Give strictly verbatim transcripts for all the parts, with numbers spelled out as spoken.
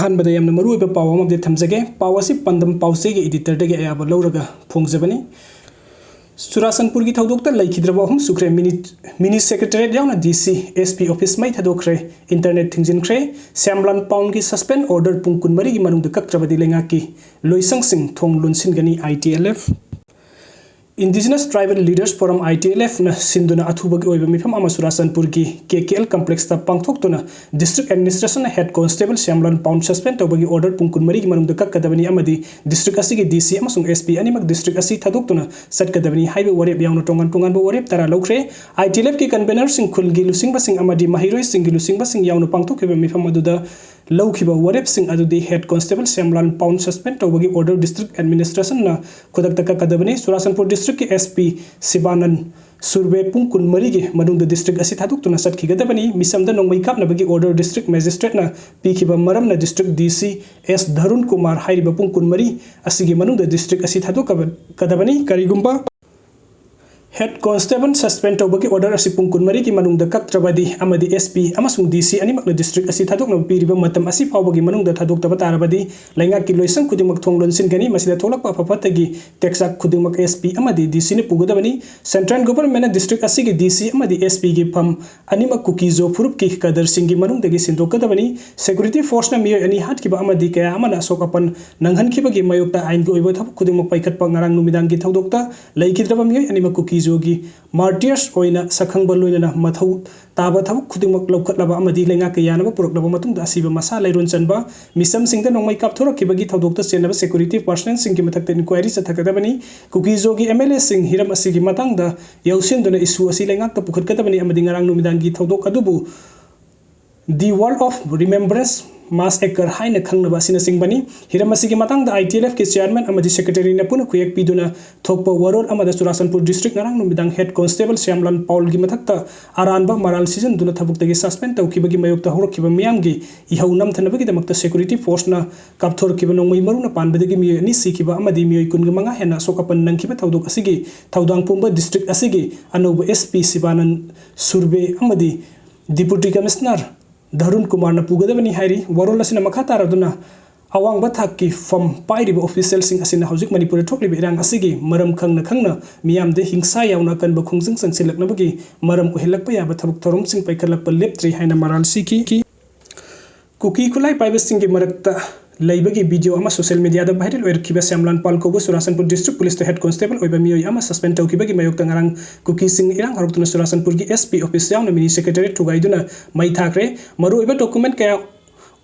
ꯑꯍꯥꯟꯕꯗ ꯌꯥꯝꯅ ꯃꯔꯨꯑꯣꯏꯕ ꯄꯥꯎ ꯑꯃ ꯑꯞꯗꯦꯠ ꯊꯝꯖꯒꯦ꯫ ꯄꯥꯎ ꯑꯁꯤ ꯄꯥꯟꯗꯝ ꯄꯥꯎꯆꯦꯒꯤ ꯏꯗꯤꯇꯔꯗꯒꯤ ꯑꯌꯥꯕ ꯂꯧꯔꯒ ꯐꯣꯡꯖꯕꯅꯤ꯫ ꯆꯨꯔꯥꯆꯥꯟꯄꯨꯔꯒꯤ ꯊꯧꯗꯣꯛꯇ ꯂꯩꯈꯤꯗ꯭ꯔꯕ ꯑꯍꯨꯝ ꯁꯨꯈ꯭ꯔꯦ꯫ ꯃꯤꯅꯤ, ꯃꯤꯅꯤ ꯁꯦꯀ꯭ꯔꯦꯇꯦꯔꯤꯌꯦꯠ ꯌꯥꯎꯅ ꯗꯤ ꯁꯤ, ꯑꯦꯁ ꯄꯤ ꯑꯣꯐꯤꯁ ꯃꯩ ꯊꯥꯗꯣꯛꯈ꯭ꯔꯦ꯫ ꯏꯟꯇꯔꯅꯦꯠ ꯊꯤꯡꯖꯤꯟꯈ꯭ꯔꯦ꯫ ꯁ꯭ꯌꯥꯝꯂꯥꯜ ꯄꯥꯎꯟꯒꯤ ꯁꯁꯄꯦꯟ ꯑꯣꯔꯗꯔ ꯄꯨꯡ ꯀꯨꯟꯃꯔꯤꯒꯤ ꯃꯅꯨꯡꯗ ꯀꯛꯇ꯭ꯔꯕꯗꯤ ꯂꯩꯉꯥꯛꯀꯤ ꯂꯣꯏꯁꯪꯁꯤꯡ ꯊꯣꯡ ꯂꯣꯟꯁꯤꯟꯒꯅꯤ꯫ I T L F, Indigenous Tribal Leaders Forum, I T L F, ꯅ ꯁꯤꯟꯗꯨꯅ ꯑꯊꯨꯕꯒꯤ ꯑꯣꯏꯕ ꯃꯤꯐꯝ ꯑꯃ ꯆꯨꯔꯥꯆꯥꯟꯄꯨꯔꯒꯤ ꯀꯦ ꯀꯦ ꯑꯦꯜ ꯀꯝꯄ꯭ꯂꯦꯛꯁꯇ ꯄꯥꯡꯊꯣꯛꯇꯨꯅ ꯗꯤꯁꯇ꯭ꯔꯤꯛ ꯑꯦꯗꯃꯤꯅꯤꯁꯇ꯭ꯔꯦꯁꯟꯅ head constable Shyamlal Paon suspend ꯇꯧꯕꯒꯤ ꯑꯣꯔꯗꯔ ꯄꯨꯡ ꯀꯨꯟꯃꯔꯤꯒꯤ ꯃꯅꯨꯡꯗ ꯀꯛꯀꯗꯕꯅꯤ ꯑꯃꯗꯤ ꯗꯤꯁꯇ꯭ꯔꯤꯛ ꯑꯁꯤꯒꯤ ꯗꯤ ꯁꯤ ꯑꯃꯁꯨꯡ ꯑꯦꯁ ꯄꯤ ꯑꯅꯤꯃꯛ ꯗꯤꯁꯇ꯭ꯔꯤꯛ ꯑꯁꯤ ꯊꯥꯗꯣꯛꯇꯨꯅ ꯆꯠꯀꯗꯕꯅꯤ ꯍꯥꯏꯕ ꯋꯥꯔꯦꯞ ꯌꯥꯎꯅ ꯇꯣꯉꯥꯟ ꯇꯣꯉꯥꯟꯕ ꯋꯥꯔꯦꯞ ꯇꯔꯥ ꯂꯧꯈ꯭ꯔꯦ꯫ ꯑꯥꯏ ꯇꯤ ꯑꯦꯜ ꯑꯦꯐꯀꯤ ꯀꯟꯚꯦꯅꯔꯁꯤꯡ, ꯈꯨꯜꯒꯤ ꯂꯨꯆꯤꯡꯕꯁꯤꯡ ꯑꯃꯗꯤ ꯃꯍꯩꯔꯣꯏꯁꯤꯡꯒꯤ ꯂꯨꯆꯤꯡꯕꯁꯤꯡ ꯌꯥꯎꯅ ꯄꯥꯡꯊꯣꯛꯈꯤꯕ ꯃꯤꯐꯝ ꯑꯗꯨꯗ ꯂꯧꯈꯤꯕ ꯋꯥꯔꯦꯞꯁꯤꯡ ꯑꯗꯨꯗꯤ head constable Shyamlal Paon suspend ꯇꯧꯕꯒꯤ ꯑꯣꯔꯗꯔ ꯗꯤꯁꯇ꯭ꯔꯤꯛ ꯑꯦꯗꯃꯤꯅꯤꯁꯇ꯭ꯔꯦꯁꯟꯅ ꯈꯨꯗꯛꯇ ꯀꯛꯀꯗꯕꯅꯤ꯫ ꯆꯨꯔꯥꯆꯥꯟꯄꯨꯔ ꯗꯤꯁꯇ꯭ꯔꯤꯛꯀꯤ ꯑꯦꯁ ꯄꯤ ꯁꯤꯕꯥꯅꯟ ꯁꯨꯔꯕꯦ ꯄꯨꯡ ꯀꯨꯟꯃꯔꯤꯒꯤ ꯃꯅꯨꯡꯗ ꯗꯤꯁꯇ꯭ꯔꯤꯛ ꯑꯁꯤ ꯊꯥꯗꯣꯛꯇꯨꯅ ꯆꯠꯈꯤꯒꯗꯕꯅꯤ꯫ ꯃꯤꯆꯝꯗ ꯅꯣꯡꯃꯩ ꯀꯥꯞꯅꯕꯒꯤ ꯑꯣꯔꯗꯔ ꯗꯤꯁꯇ꯭ꯔꯤꯛ ꯃꯦꯖꯤꯁꯇ꯭ꯔꯦꯠꯅ ꯄꯤꯈꯤꯕ ꯃꯔꯝꯅ ꯗꯤꯁꯇ꯭ꯔꯤꯛ ꯗꯤ ꯁꯤ ꯑꯦꯁ ꯙꯔꯨꯟ ꯀꯨꯃꯥꯔ ꯍꯥꯏꯔꯤꯕ ꯄꯨꯡ ꯀꯨꯟꯃꯔꯤ ꯑꯁꯤꯒꯤ ꯃꯅꯨꯡꯗ ꯗꯤꯁꯇ꯭ꯔꯤꯛ ꯑꯁꯤ ꯊꯥꯗꯣꯛꯀꯗꯕꯅꯤ꯫ ꯀꯔꯤꯒꯨꯝꯕ ꯍꯦꯗ ꯀꯣꯟꯁꯇꯦꯕꯜ ꯁꯁꯄꯦꯟ ꯇꯧꯕꯒꯤ ꯑꯣꯔꯗꯔ ꯑꯁꯤ ꯄꯨꯡ ꯀꯨꯟꯃꯔꯤꯒꯤ ꯃꯅꯨꯡꯗ ꯀꯛꯇ꯭ꯔꯕꯗꯤ ꯑꯃꯗꯤ ꯑꯦꯁ ꯄꯤ ꯑꯃꯁꯨꯡ ꯗꯤ ꯁꯤ ꯑꯅꯤꯃꯛꯅ ꯗꯤꯁꯇ꯭ꯔꯤꯛ ꯑꯁꯤ ꯊꯥꯗꯣꯛꯅꯕ ꯄꯤꯔꯤꯕ ꯃꯇꯝ ꯑꯁꯤ ꯐꯥꯎꯕꯒꯤ ꯃꯅꯨꯡꯗ ꯊꯥꯗꯣꯛꯇꯕ ꯇꯥꯔꯕꯗꯤ ꯂꯩꯉꯥꯛꯀꯤ ꯂꯣꯏꯁꯪ ꯈꯨꯗꯤꯡꯃꯛ ꯊꯣꯡ ꯂꯣꯟꯁꯤꯟꯒꯅꯤ꯫ ꯃꯁꯤꯗ ꯊꯣꯛꯂꯛꯄ ꯑꯐ ꯐꯠꯇꯒꯤ ꯇꯦꯛꯆꯥꯛ ꯈꯨꯗꯤꯡꯃꯛ ꯑꯦꯁ ꯄꯤ ꯑꯃꯗꯤ ꯗꯤ ꯁꯤꯅ ꯄꯨꯒꯗꯕꯅꯤ꯫ ꯁꯦꯟꯇ꯭ꯔꯦꯜ ꯒꯣꯚꯔꯟꯃꯦꯟꯠꯅ ꯗꯤꯁꯇ꯭ꯔꯤꯛ ꯑꯁꯤꯒꯤ ꯗꯤ ꯁꯤ ꯑꯃꯗꯤ ꯑꯦꯁ ꯄꯤꯒꯤ ꯐꯝ ꯑꯅꯤꯃꯛ ꯀꯨꯀꯤ-ꯖꯣ ꯐꯨꯔꯨꯞꯀꯤ ꯀꯗꯔꯁꯤꯡꯒꯤ ꯃꯅꯨꯡꯗꯒꯤ ꯁꯤꯟꯗꯣꯛꯀꯗꯕꯅꯤ꯫ ꯁꯦꯀ꯭ꯌꯨꯔꯤꯇꯤ ꯐꯣꯔꯁꯅ ꯃꯤꯑꯣꯏ ꯑꯅꯤ ꯍꯥꯠꯈꯤꯕ ꯑꯃꯗꯤ ꯀꯌꯥ ꯑꯃꯅ ꯑꯁꯣꯛ ꯑꯄꯟ ꯅꯪꯍꯟꯈꯤꯕꯒꯤ ꯃꯥꯌꯣꯛꯇ ꯑꯥꯏꯟꯒꯤ ꯑꯣꯏꯕ ꯊꯕꯛ ꯈꯨꯗꯤꯡꯃꯛ ꯄꯥꯏꯈꯠꯄ꯫ ꯉꯔꯥꯡ ꯅꯨꯃꯤꯗꯥꯡꯒꯤ ꯊꯧꯗꯣꯛꯇ ꯂꯩꯈꯤꯗ꯭ꯔꯕ ꯃꯤꯑꯣꯏ ꯑꯅꯤꯃꯛ ꯀꯨꯀꯤ-ꯖꯣꯒꯤ ꯃꯥꯔꯇꯤꯌꯔꯁ ꯑꯣꯏꯅ ꯁꯛꯈꯪꯕ ꯂꯣꯏꯅꯅ ꯃꯊꯧ ꯇꯥꯕ ꯊꯕꯛ ꯈꯨꯗꯤꯡꯃꯛ ꯂꯧꯈꯠꯂꯕ ꯑꯃꯗꯤ ꯂꯩꯉꯥꯛꯀ ꯌꯥꯅꯕ ꯄꯨꯔꯛꯂꯕ ꯃꯇꯨꯡꯗ ꯑꯁꯤꯕ ꯃꯁꯥ ꯂꯩꯔꯣꯟ ꯆꯟꯕ ꯃꯤꯆꯝꯁꯤꯡꯗ ꯅꯣꯡꯃꯩ ꯀꯥꯞꯊꯣꯔꯛꯈꯤꯕꯒꯤ ꯊꯧꯗꯣꯛꯇ ꯆꯦꯟꯅꯕ ꯁꯦꯀ꯭ꯌꯨꯔꯤꯇꯤ ꯄꯥꯔꯁꯅꯦꯜꯁꯤꯡꯒꯤ ꯃꯊꯛꯇ ꯏꯟꯀ꯭ꯋꯥꯏꯔꯤ ꯆꯠꯊꯒꯗꯕꯅꯤ꯫ ꯀꯨꯀꯤ-ꯖꯣꯒꯤ ꯑꯦꯝ ꯑꯦꯜ ꯑꯦꯁꯤꯡ ꯍꯤꯔꯝ ꯑꯁꯤꯒꯤ ꯃꯇꯥꯡꯗ ꯌꯥꯎꯁꯤꯟꯗꯨꯅ ꯏꯁꯨ ꯑꯁꯤ ꯂꯩꯉꯥꯛꯇ ꯄꯨꯈꯠꯀꯗꯕꯅꯤ ꯑꯃꯗꯤ ꯉꯔꯥꯡ ꯅꯨꯃꯤꯗꯥꯡꯒꯤ ꯊꯧꯗꯣꯛ ꯑꯗꯨꯕꯨ The Wall of Remembrance Massacre ꯍꯥꯏꯅ ꯈꯪꯅꯕ ꯑꯁꯤꯅꯆꯤꯡꯕꯅꯤ꯫ ꯍꯤꯔꯝ ꯑꯁꯤꯒꯤ ꯃꯇꯥꯡꯗ ꯑꯥꯏ ꯇꯤ ꯑꯦꯜ ꯑꯦꯐꯀꯤ ꯆꯤꯌꯥꯔꯃꯦꯟ ꯑꯃꯗꯤ ꯁꯦꯀ꯭ꯔꯦꯇꯔꯤꯅ ꯄꯨꯟꯅ ꯈꯨꯌꯦꯛ ꯄꯤꯗꯨꯅ ꯊꯣꯛꯄ ꯋꯥꯔꯣꯜ ꯑꯃꯗ ꯆꯨꯔꯥꯆꯥꯟꯄꯨꯔ ꯗꯤꯁꯇ꯭ꯔꯤꯛ ꯉꯔꯥꯡ ꯅꯨꯃꯤꯗꯥꯡ ꯍꯦꯗ ꯀꯣꯟꯁꯇꯦꯕꯜ ꯁ꯭ꯌꯥꯝꯂꯥꯜ ꯄꯥꯎꯜꯒꯤ ꯃꯊꯛꯇ ꯑꯔꯥꯟꯕ ꯃꯔꯥꯜ ꯁꯤꯖꯤꯟꯗꯨꯅ ꯊꯕꯛꯇꯒꯤ ꯁꯁꯄꯦꯟ ꯇꯧꯈꯤꯕꯒꯤ ꯃꯥꯌꯣꯛꯇ ꯍꯧꯔꯛꯈꯤꯕ ꯃꯤꯌꯥꯝꯒꯤ ꯏꯍꯧ ꯅꯝꯊꯅꯕꯒꯤꯗꯃꯛꯇ ꯁꯦꯀ꯭ꯌꯨꯔꯤꯇꯤ ꯐꯣꯔꯁꯅ ꯀꯥꯞꯊꯣꯔꯛꯈꯤꯕ ꯅꯣꯡꯃꯩ ꯃꯔꯨꯅ ꯄꯥꯟꯕꯗꯒꯤ ꯃꯤꯑꯣꯏ ꯑꯅꯤ ꯁꯤꯈꯤꯕ ꯑꯃꯗꯤ ꯃꯤꯑꯣꯏ ꯀꯨꯟꯒ ꯃꯉꯥ ꯍꯦꯟꯅ ꯑꯁꯣꯛ ꯑꯄꯟ ꯅꯪꯈꯤꯕ ꯊꯧꯗꯣꯛ ꯑꯁꯤꯒꯤ ꯊꯧꯗꯥꯡ ꯄꯨꯝꯕ ꯗꯤꯁꯇ꯭ꯔꯤꯛ ꯑꯁꯤꯒꯤ ꯑꯅꯧꯕ ꯑꯦꯁ ꯄꯤ ꯁꯤꯕꯥꯅꯟ ꯁꯨꯔꯕꯦ ꯑꯃꯗꯤ ꯗꯤꯄꯨꯇꯤ ꯀꯃꯤꯁꯅꯔ ꯙꯔꯨꯟ ꯀꯨꯃꯥꯔꯅ ꯄꯨꯒꯗꯕꯅꯤ ꯍꯥꯏꯔꯤ꯫ ꯋꯥꯔꯣꯜ ꯑꯁꯤꯅ ꯃꯈꯥ ꯇꯥꯔꯗꯨꯅ, ꯑꯋꯥꯡꯕ ꯊꯥꯛꯀꯤ ꯐꯝ ꯄꯥꯏꯔꯤꯕ ꯑꯣꯐꯤꯁꯤꯌꯦꯜꯁꯤꯡ ꯑꯁꯤꯅ ꯍꯧꯖꯤꯛ ꯃꯅꯤꯄꯨꯔꯗ ꯊꯣꯛꯂꯤꯕ ꯏꯔꯥꯡ ꯑꯁꯤꯒꯤ ꯃꯔꯝ ꯈꯪꯅ ꯈꯪꯅ ꯃꯤꯌꯥꯝꯗ ꯍꯤꯡꯁꯥ ꯌꯥꯎꯅ ꯑꯀꯟꯕ ꯈꯣꯡꯖꯪ ꯆꯪꯁꯤꯜꯂꯛꯅꯕꯒꯤ ꯃꯔꯝ ꯑꯣꯏꯍꯜꯂꯛꯄ ꯌꯥꯕ ꯊꯕꯛ ꯊꯧꯔꯝꯁꯤꯡ ꯄꯥꯏꯈꯠꯂꯛꯄ ꯂꯦꯞꯇ꯭ꯔꯤ ꯍꯥꯏꯅ ꯃꯔꯥꯜ ꯁꯤꯈꯤ꯫ ꯀꯨꯀꯤ ꯈꯨꯠꯂꯥꯏ ꯄꯥꯏꯕꯁꯤꯡꯒꯤ ꯃꯔꯛꯇ ꯂꯩꯕꯒꯤ ꯚꯤꯗꯤꯑꯣ ꯑꯃ ꯁꯣꯁꯤꯌꯦꯜ ꯃꯤꯗꯤꯌꯥꯗ ꯚꯥꯏꯔꯦꯜ ꯑꯣꯏꯔꯛꯈꯤꯕ ꯁ꯭ꯌꯥꯝꯂꯥꯜ ꯄꯥꯜ ꯀꯧꯕ ꯆꯨꯔꯥꯆꯥꯟꯄꯨꯔ ꯗꯤꯁꯇ꯭ꯔꯤꯛ ꯄꯨꯂꯤꯁꯇ ꯍꯦꯗ ꯀꯣꯟꯁꯇꯦꯕꯜ ꯑꯣꯏꯕ ꯃꯤꯑꯣꯏ ꯑꯃ ꯁꯁꯄꯦꯟ ꯇꯧꯈꯤꯕꯒꯤ ꯃꯥꯌꯣꯛꯇ ꯉꯔꯥꯡ ꯀꯨꯀꯤꯁꯤꯡꯅ ꯏꯔꯥꯡ ꯍꯧꯔꯛꯇꯨꯅ ꯆꯨꯔꯥꯆꯥꯟꯄꯨꯔꯒꯤ ꯑꯦꯁ ꯄꯤ ꯑꯣꯐꯤꯁ ꯌꯥꯎꯅ ꯃꯤꯅꯤ ꯁꯦꯀ꯭ꯔꯦꯇꯔꯤꯌꯦꯠ ꯊꯨꯒꯥꯏꯗꯨꯅ ꯃꯩ ꯊꯥꯈ꯭ꯔꯦ꯫ ꯃꯔꯨꯑꯣꯏꯕ ꯗꯣꯀꯨꯃꯦꯟ ꯀꯌꯥ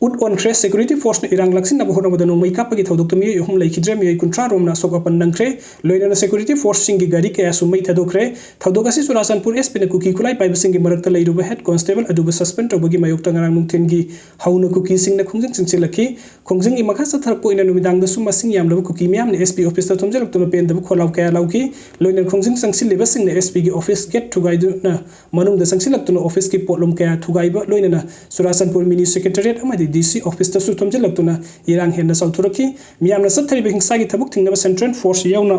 ꯎꯠ ꯑꯣꯟꯈ꯭ꯔꯦ꯫ ꯁꯦꯀ꯭ꯌꯨꯔꯤꯇꯤ ꯐꯣꯔꯁꯅ ꯏꯔꯥꯡ ꯂꯥꯛꯁꯤꯟꯅꯕ ꯍꯣꯠꯅꯕꯗ ꯅꯣꯡꯃꯩ ꯀꯥꯞꯄꯒꯤ ꯊꯧꯗꯣꯛꯇ ꯃꯤꯑꯣꯏ ꯑꯍꯨꯝ ꯂꯩꯈꯤꯗ꯭ꯔꯦ, ꯃꯤꯑꯣꯏ ꯀꯨꯟꯊ꯭ꯔꯥ ꯔꯣꯝꯅ ꯑꯁꯣꯛ ꯑꯄꯟ ꯅꯪꯈ꯭ꯔꯦ꯫ ꯂꯣꯏꯅꯅ ꯁꯦꯀ꯭ꯌꯨꯔꯤꯇꯤ ꯐꯣꯔꯁꯁꯤꯡꯒꯤ ꯒꯥꯔꯤ ꯀꯌꯥꯁꯨ ꯃꯩ ꯊꯥꯗꯣꯛꯈ꯭ꯔꯦ꯫ ꯊꯧꯗꯣꯛ ꯑꯁꯤ ꯆꯨꯔꯥꯆꯥꯟꯄꯨꯔ ꯑꯦꯁ ꯄꯤꯅ ꯀꯨꯀꯤ ꯈꯨꯠꯂꯥꯏ ꯄꯥꯏꯕꯁꯤꯡꯒꯤ ꯃꯔꯛꯇ ꯂꯩꯔꯨꯕ ꯍꯦꯗ ꯀꯣꯟꯁꯇꯦꯕꯜ ꯑꯗꯨꯕꯨ ꯁꯁꯄꯦꯟ ꯇꯧꯕꯒꯤ ꯃꯥꯌꯣꯛꯇ ꯉꯔꯥꯡ ꯅꯨꯡꯊꯤꯜꯒꯤ ꯍꯧꯅ ꯀꯨꯀꯤꯁꯤꯡꯅ ꯈꯣꯡꯖꯪ ꯆꯪꯁꯤꯜꯂꯛꯈꯤ꯫ ꯈꯣꯡꯖꯪꯒꯤ ꯃꯈꯥ ꯆꯠꯊꯔꯛꯄ ꯑꯣꯏꯅ ꯅꯨꯃꯤꯗꯥꯡꯗꯁꯨ ꯃꯁꯤꯡ ꯌꯥꯝꯂꯕ ꯀꯨꯀꯤ ꯃꯤꯌꯥꯝꯅ ꯑꯦꯁ ꯄꯤ ꯑꯣꯐꯤꯁꯇ ꯊꯣꯝꯖꯤꯜꯂꯛꯇꯨꯅ ꯄꯦꯟꯗꯕ ꯈꯣꯜꯂꯥꯎ ꯀꯌꯥ ꯂꯥꯎꯈꯤ꯫ ꯂꯣꯏꯅꯅ ꯈꯣꯡꯖꯪ ꯆꯪꯁꯤꯜꯂꯤꯕꯁꯤꯡꯅ ꯑꯦꯁ ꯄꯤꯒꯤ ꯑꯣꯐꯤꯁ ꯒꯦꯠ ꯊꯨꯒꯥꯏꯗꯨꯅ ꯃꯅꯨꯡꯗ ꯆꯪꯁꯤꯜꯂꯛꯇꯨꯅ ꯑꯣꯐꯤꯁꯀꯤ ꯄꯣꯠꯂꯨꯝ ꯀꯌꯥ ꯊꯨꯒꯥꯏꯕ ꯂꯣꯏꯅꯅ ꯆꯨꯔꯥꯆꯥꯟꯄꯨꯔ ꯃꯤꯅꯤ ꯁꯦꯀ꯭ꯔꯦꯇꯔꯤꯌꯦꯠ ꯑꯃꯗꯤ ꯗꯤ ꯁꯤ ꯑꯣꯐꯤꯁꯇꯁꯨ ꯊꯣꯝꯖꯤꯜꯂꯛꯇꯨꯅ ꯏꯔꯥꯡ ꯍꯦꯟꯅ ꯆꯥꯎꯊꯣꯔꯛꯈꯤ꯫ ꯃꯤꯌꯥꯝꯅ ꯆꯠꯊꯔꯤꯕ ꯍꯤꯡꯁꯥꯒꯤ ꯊꯕꯛ ꯊꯤꯡꯅꯕ ꯁꯦꯟꯇ꯭ꯔꯦꯜ ꯐꯣꯔꯁ ꯌꯥꯎꯅ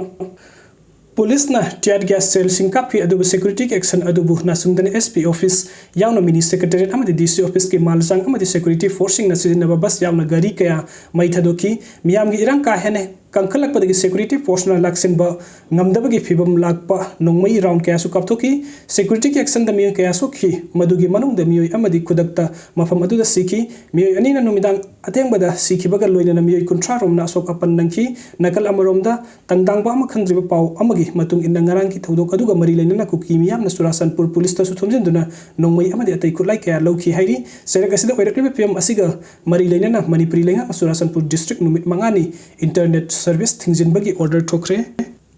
ꯄꯨꯂꯤꯁꯅ ꯇꯤꯌꯥꯔ ꯒ꯭ꯌꯥꯁ ꯁꯦꯜꯁꯤꯡ ꯀꯥꯞꯈꯤ, ꯑꯗꯨꯕꯨ ꯁꯦꯀ꯭ꯌꯨꯔꯤꯇꯤꯒꯤ ꯑꯦꯛꯁꯟ ꯑꯗꯨꯕꯨ ꯅꯥꯆꯨꯡꯗꯅ ꯑꯦꯁ ꯄꯤ ꯑꯣꯐꯤꯁ ꯌꯥꯎꯅ ꯃꯤꯅꯤ ꯁꯦꯀ꯭ꯔꯦꯇꯔꯤꯌꯦꯠ ꯑꯃꯗꯤ ꯗꯤ ꯁꯤ ꯑꯣꯐꯤꯁꯀꯤ ꯃꯥꯜꯆꯥꯡ ꯑꯃꯗꯤ ꯁꯦꯀ꯭ꯌꯨꯔꯤꯇꯤ ꯐꯣꯔꯁꯁꯤꯡꯅ ꯁꯤꯖꯤꯟꯅꯕ ꯕꯁ ꯌꯥꯎꯅ ꯒꯥꯔꯤ ꯀꯌꯥ ꯃꯩ ꯊꯥꯗꯣꯛꯈꯤ꯫ ꯃꯤꯌꯥꯝꯒꯤ ꯏꯔꯥꯡ ꯀꯥ ꯍꯦꯟꯅ ꯀꯟꯈꯠꯂꯛꯄꯗꯒꯤ ꯁꯦꯀ꯭ꯌꯨꯔꯤꯇꯤ ꯐꯣꯔꯁꯅ ꯂꯥꯛꯁꯤꯟꯕ ꯉꯝꯗꯕꯒꯤ ꯐꯤꯕꯝ ꯂꯥꯛꯄ ꯅꯣꯡꯃꯩ ꯔꯥꯎꯟ ꯀꯌꯥꯁꯨ ꯀꯥꯞꯊꯣꯛꯈꯤ꯫ ꯁꯦꯀ꯭ꯌꯨꯔꯤꯇꯤꯒꯤ ꯑꯦꯛꯁꯟꯗ ꯃꯤꯑꯣꯏ ꯀꯌꯥ ꯁꯣꯛꯈꯤ, ꯃꯗꯨꯒꯤ ꯃꯅꯨꯡꯗ ꯃꯤꯑꯣꯏ ꯑꯃꯗꯤ ꯈꯨꯗꯛꯇ ꯃꯐꯝ ꯑꯗꯨꯗ ꯁꯤꯈꯤ꯫ ꯃꯤꯑꯣꯏ ꯑꯅꯤꯅ ꯅꯨꯃꯤꯗꯥꯡ ꯑꯊꯦꯡꯕꯗ ꯁꯤꯈꯤꯕꯒ ꯂꯣꯏꯅꯅ ꯃꯤꯑꯣꯏ ꯀꯨꯟꯊ꯭ꯔꯥ ꯔꯣꯝꯅ ꯑꯁꯣꯛ ꯑꯄꯟ ꯅꯪꯈꯤ꯫ ꯅꯥꯀꯜ ꯑꯃꯔꯣꯝꯗ, ꯇꯪꯗꯥꯡꯕ ꯑꯃ ꯈꯪꯗ꯭ꯔꯤꯕ ꯄꯥꯎ ꯑꯃꯒꯤ ꯃꯇꯨꯡ ꯏꯟꯅ, ꯉꯔꯥꯡꯒꯤ ꯊꯧꯗꯣꯛ ꯑꯗꯨꯒ ꯃꯔꯤ ꯂꯩꯅꯅ ꯀꯨꯀꯤ ꯃꯤꯌꯥꯝꯅ ꯆꯨꯔꯥꯆꯥꯟꯄꯨꯔ ꯄꯨꯂꯤꯁꯇꯁꯨ ꯊꯣꯝꯖꯤꯟꯗꯨꯅ ꯅꯣꯡꯃꯩ ꯑꯃꯗꯤ ꯑꯇꯩ ꯈꯨꯠꯂꯥꯏ ꯀꯌꯥ ꯂꯧꯈꯤ ꯍꯥꯏꯔꯤ꯫ ꯆꯩꯔꯛ ꯑꯁꯤꯗ ꯑꯣꯏꯔꯛꯂꯤꯕ ꯐꯤꯕꯝ ꯑꯁꯤꯒ ꯃꯔꯤ ꯂꯩꯅꯅ ꯃꯅꯤꯄꯨꯔꯤ ꯂꯩꯉꯥꯛꯅ ꯆꯨꯔꯥꯆꯥꯟꯄꯨꯔ ꯗꯤꯁꯇ꯭ꯔꯤꯛ ꯅꯨꯃꯤꯠ ꯃꯉꯥꯅꯤ ꯏꯟꯇꯔꯅꯦꯠ ꯁꯔꯚꯤꯁ ꯊꯤꯡꯖꯤꯟꯕꯒꯤ ꯑꯣꯔꯗꯔ ꯊꯣꯛꯈ꯭ꯔꯦ꯫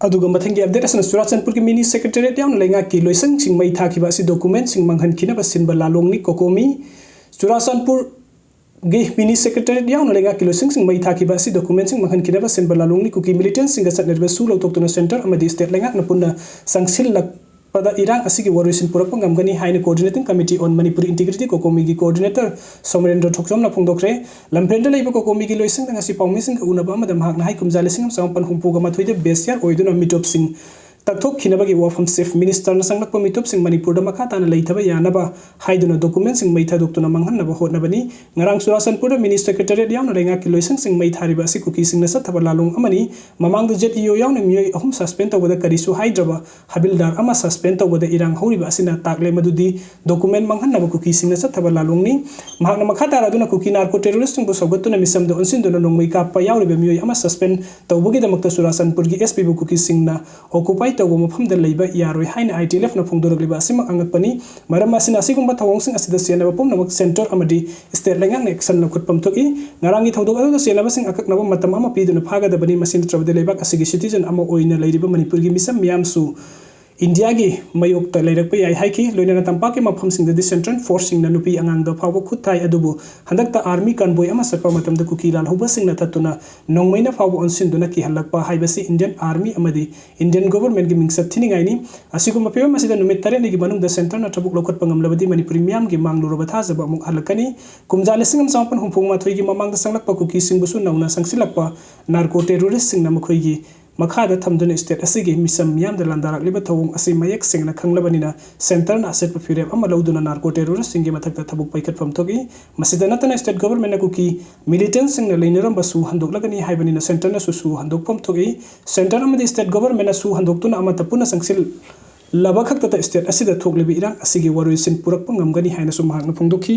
ꯑꯗꯨꯒ ꯃꯊꯪꯒꯤ ꯑꯞꯗꯦꯠ ꯑꯁꯤꯅ ꯆꯨꯔꯥꯆꯥꯟꯄꯨꯔꯒꯤ ꯃꯤꯅꯤ ꯁꯦꯀ꯭ꯔꯦꯇꯔꯤꯌꯦꯠ ꯌꯥꯎꯅ ꯂꯩꯉꯥꯛꯀꯤ ꯂꯣꯏꯁꯪꯁꯤꯡ ꯃꯩ ꯊꯥꯈꯤꯕ ꯑꯁꯤ ꯗꯣꯀꯨꯃꯦꯟꯁꯤꯡ ꯃꯥꯡꯍꯟꯈꯤꯅꯕ ꯁꯤꯟꯕ ꯂꯥꯂꯣꯡꯅꯤ꯫ ꯀꯣꯀꯣꯃꯤ꯫ ꯆꯨꯔꯥꯆꯥꯟꯄꯨꯔꯒꯤ ꯃꯤꯅꯤ ꯁꯦꯀ꯭ꯔꯦꯇꯔꯤꯌꯦꯠ ꯌꯥꯎꯅ ꯂꯩꯉꯥꯛꯀꯤ ꯂꯣꯏꯁꯪꯁꯤꯡ ꯃꯩ ꯊꯥꯈꯤꯕ ꯑꯁꯤ ꯗꯣꯀꯨꯃꯦꯟꯁꯤꯡ ꯃꯥꯡꯍꯟꯈꯤꯅꯕ ꯁꯤꯟꯕ ꯂꯥꯂꯣꯡꯅꯤ꯫ ꯀꯨꯀꯤ ꯃꯤꯂꯤꯇꯦꯟꯁꯤꯡꯒ ꯆꯠꯅꯔꯤꯕ ꯁꯨ ꯂꯧꯊꯣꯛꯇꯨꯅ ꯁꯦꯟꯇꯔ ꯑꯃꯗꯤ ꯁ꯭ꯇꯦꯠ ꯂꯩꯉꯥꯛꯅ ꯄꯨꯟꯅ ꯆꯪꯁꯤꯜꯂꯛꯄꯗ ꯏꯔꯥꯡ ꯑꯁꯤꯒꯤ ꯋꯥꯔꯣꯏꯁꯤꯟ ꯄꯨꯔꯛꯄ ꯉꯝꯒꯅꯤ ꯍꯥꯏꯅ Coordinating Committee on Manipuri Integrity, ꯀꯣꯀꯣꯃꯤꯒꯤ ꯀꯣꯑꯣꯔꯗꯤꯅꯦꯇꯔ ꯁꯣꯃꯔꯦꯟꯗ꯭ꯔ ꯊꯣꯛꯆꯣꯝꯅ ꯐꯣꯡꯗꯣꯛꯈ꯭ꯔꯦ꯫ ꯂꯝꯐꯦꯜꯗ ꯂꯩꯕ ꯀꯣꯀꯣꯃꯤꯒꯤ ꯂꯣꯏꯁꯪꯗ ꯉꯁꯤ ꯄꯥꯎꯃꯤꯁꯤꯡꯒ ꯎꯅꯕ ꯑꯃꯗ ꯃꯍꯥꯛꯅ ꯍꯥꯏ, ꯀꯨꯝꯖꯥ ꯂꯤꯁꯤꯡ ꯑꯃ ꯆꯃꯥꯄꯟ ꯍꯨꯝꯐꯨꯒ ꯃꯥꯊꯣꯏꯗ ꯕꯦꯁꯤꯌꯥꯔ ꯑꯣꯏꯗꯨꯅ ꯃꯤꯇꯣꯞꯁꯤꯡ ꯇꯛꯊꯣꯛꯈꯤꯅꯕꯒꯤ ꯋꯥꯐꯝ꯫ Chief Minister ꯅ ꯆꯪꯂꯛꯄ ꯃꯤꯇꯣꯞꯁꯤꯡ ꯃꯅꯤꯄꯨꯔꯗ ꯃꯈꯥ ꯇꯥꯅ ꯂꯩꯊꯕ ꯌꯥꯅꯕ ꯍꯥꯏꯗꯨꯅ document ꯁꯤꯡ ꯃꯩ ꯊꯥꯗꯣꯛꯇꯨꯅ ꯃꯥꯡꯍꯟꯅꯕ ꯍꯣꯠꯅꯕꯅꯤ꯫ ꯉꯔꯥꯡ ꯆꯨꯔꯥꯆꯥꯟꯄꯨꯔꯗ Mini Secretariat ꯌꯥꯎꯅ ꯂꯩꯉꯥꯛꯀꯤ ꯂꯣꯏꯁꯪꯁꯤꯡ ꯃꯩ ꯊꯥꯔꯤꯕ ꯑꯁꯤ ꯀꯨꯀꯤꯁꯤꯡꯅ ꯆꯠꯊꯕ ꯂꯥꯂꯣꯡ ꯑꯃꯅꯤ꯫ ꯃꯃꯥꯡꯗ Z E O ꯌꯥꯎꯅ ꯃꯤꯑꯣꯏ ꯑꯍꯨꯝ suspend ꯇꯧꯕꯗ ꯀꯔꯤꯁꯨ ꯍꯥꯏꯗ꯭ꯔꯕ ꯍꯕꯤꯜꯗꯥꯔ ꯑꯃ suspend ꯇꯧꯕꯗ ꯏꯔꯥꯡ ꯍꯧꯔꯤꯕ ꯑꯁꯤꯅ ꯇꯥꯛꯂꯦ ꯃꯗꯨꯗꯤ document ꯃꯥꯡꯍꯟꯅꯕ ꯀꯨꯀꯤꯁꯤꯡꯅ ꯆꯠꯊꯕ ꯂꯥꯂꯣꯡꯅꯤ꯫ ꯃꯍꯥꯛꯅ ꯃꯈꯥ ꯇꯥꯔꯗꯨꯅ ꯀꯨꯀꯤ narco terrorist ꯁꯤꯡꯕꯨ ꯁꯧꯒꯠꯇꯨꯅ ꯃꯤꯆꯝꯗ ꯑꯣꯟꯁꯤꯟꯗꯨꯅ ꯅꯣꯡꯃꯩ ꯀꯥꯞꯄ ꯌꯥꯎꯔꯤꯕ ꯃꯤꯑꯣꯏ ꯑꯃ suspend ꯇꯧꯕꯒꯤꯗꯃꯛꯇ ꯆꯨꯔꯥꯆꯥꯟꯄꯨꯔꯒꯤ S P ꯕꯨ ꯀꯨꯀꯤꯁꯤꯡꯅ occupy ꯇꯧꯕ ꯃꯐꯝꯗ ꯂꯩꯕ ꯌꯥꯔꯣꯏ ꯍꯥꯏꯅ I T L F ꯅ ꯐꯣꯡꯗꯣꯔꯛꯂꯤꯕ ꯑꯁꯤꯃꯛ ꯑꯉꯛꯄꯅꯤ꯫ ꯃꯔꯝ ꯑꯁꯤꯅ, ꯑꯁꯤꯒꯨꯝꯕ ꯊꯧꯑꯣꯡꯁꯤꯡ ꯑꯁꯤꯗ ꯆꯦꯟꯅꯕ ꯄꯨꯝꯅꯃꯛ centre ꯑꯃꯗꯤ state ꯂꯩꯉꯥꯛꯅ action ꯂꯧꯈꯠꯐꯝ ꯊꯣꯛꯏ꯫ ꯉꯔꯥꯡꯒꯤ ꯊꯧꯗꯣꯛ ꯑꯗꯨꯗ ꯆꯦꯟꯅꯕꯁꯤꯡ ꯑꯀꯛꯅꯕ ꯃꯇꯝ ꯑꯃ ꯄꯤꯗꯨꯅ ꯐꯥꯒꯗꯕꯅꯤ꯫ ꯃꯁꯤ ꯅꯠꯇ꯭ꯔꯕꯗꯤ ꯂꯩꯕꯥꯛ ꯑꯁꯤꯒꯤ citizen ꯑꯃ ꯑꯣꯏꯅ ꯂꯩꯔꯤꯕ ꯃꯅꯤꯄꯨꯔꯒꯤ ꯃꯤꯆꯝ ꯃꯤꯌꯥꯝꯁꯨ ꯏꯟꯗꯤꯌꯥꯒꯤ ꯃꯥꯌꯣꯛꯇ ꯂꯩꯔꯛꯄ ꯌꯥꯏ ꯍꯥꯏꯈꯤ꯫ ꯂꯣꯏꯅꯅ ꯇꯝꯄꯥꯛꯀꯤ ꯃꯐꯝꯁꯤꯡꯗꯗꯤ central force ꯁꯤꯡꯅ ꯅꯨꯄꯤ ꯑꯉꯥꯡꯗ ꯐꯥꯎꯕ ꯈꯨꯠ ꯊꯥꯏ, ꯑꯗꯨꯕꯨ ꯍꯟꯗꯛꯇ army convoy ꯑꯃ ꯆꯠꯄ ꯃꯇꯝꯗ ꯀꯨꯀꯤ ꯂꯥꯜꯍꯧꯕꯁꯤꯡꯅ ꯊꯠꯇꯨꯅ ꯅꯣꯡꯃꯩꯅ ꯐꯥꯎꯕ ꯑꯣꯟꯁꯤꯟꯗꯨꯅ ꯀꯤꯍꯜꯂꯛꯄ ꯍꯥꯏꯕꯁꯤ Indian Army ꯑꯃꯗꯤ Indian government ꯀꯤ ꯃꯤꯡꯆꯠ ꯊꯤꯅꯤꯡꯉꯥꯏꯅꯤ꯫ ꯑꯁꯤꯒꯨꯝꯕ ꯐꯤꯕꯝ ꯑꯁꯤꯗ ꯅꯨꯃꯤꯠ ꯇꯔꯦꯠꯅꯤꯒꯤ ꯃꯅꯨꯡꯗ centre ꯅ ꯊꯕꯛ ꯂꯧꯈꯠꯄ ꯉꯝꯂꯕꯗꯤ ꯃꯅꯤꯄꯨꯔꯤ ꯃꯤꯌꯥꯝꯒꯤ ꯃꯥꯡꯂꯨꯔꯕ ꯊꯥꯖꯕ ꯑꯃꯨꯛ ꯍꯜꯂꯛꯀꯅꯤ꯫ ꯀꯨꯝꯖꯥ ꯂꯤꯁꯤꯡ ꯑꯃ ꯆꯃꯥꯄꯟ ꯍꯨꯝꯐꯨ ꯃꯥꯊꯣꯏꯒꯤ ꯃꯃꯥꯡꯗ ꯆꯪꯂꯛꯄ ꯀꯨꯀꯤꯁꯤꯡꯕꯨꯁꯨ ꯅꯧꯅ ꯆꯪꯁꯤꯜꯂꯛꯄ narco terrorist ꯁꯤꯡꯅ ꯃꯈꯣꯏꯒꯤ ꯃꯈꯥꯗ ꯊꯝꯗꯨꯅ state ꯑꯁꯤꯒꯤ ꯃꯤꯆꯝ ꯃꯤꯌꯥꯝꯗ ꯂꯥꯟꯗꯥꯔꯛꯂꯤꯕ ꯊꯧꯑꯣꯡ ꯑꯁꯤ ꯃꯌꯦꯛ ꯁꯦꯡꯅ ꯈꯪꯂꯕꯅꯤꯅ, centre ꯅ ꯑꯆꯦꯠꯄ ꯐꯤꯔꯦꯞ ꯑꯃ ꯂꯧꯗꯨꯅ narco terrorist ꯁꯤꯡꯒꯤ ꯃꯊꯛꯇ ꯊꯕꯛ ꯄꯥꯏꯈꯠꯐꯝ ꯊꯣꯛꯏ꯫ ꯃꯁꯤꯗ ꯅꯠꯇꯅ state government ꯅ ꯀꯨꯀꯤ militant ꯁꯤꯡꯅ ꯂꯩꯅꯔꯝꯕꯁꯨ ꯍꯟꯗꯣꯛꯂꯒꯅꯤ ꯍꯥꯏꯕꯅꯤꯅ, centre ꯅꯁꯨ ꯁꯨ ꯍꯟꯗꯣꯛꯐꯝ ꯊꯣꯛꯏ꯫ Centre ꯑꯃꯗꯤ state government ꯅꯁꯨ ꯍꯟꯗꯣꯛꯇꯨꯅ ꯑꯃꯠꯇ ꯄꯨꯟꯅ ꯆꯪꯁꯤꯜꯂꯕ ꯈꯛꯇꯗ state ꯑꯁꯤꯗ ꯊꯣꯛꯂꯤꯕ ꯏꯔꯥꯡ ꯑꯁꯤꯒꯤ ꯋꯥꯔꯣꯏꯁꯤꯟ ꯄꯨꯔꯛꯄ ꯉꯝꯒꯅꯤ ꯍꯥꯏꯅꯁꯨ ꯃꯍꯥꯛꯅ ꯐꯣꯡꯗꯣꯛꯈꯤ꯫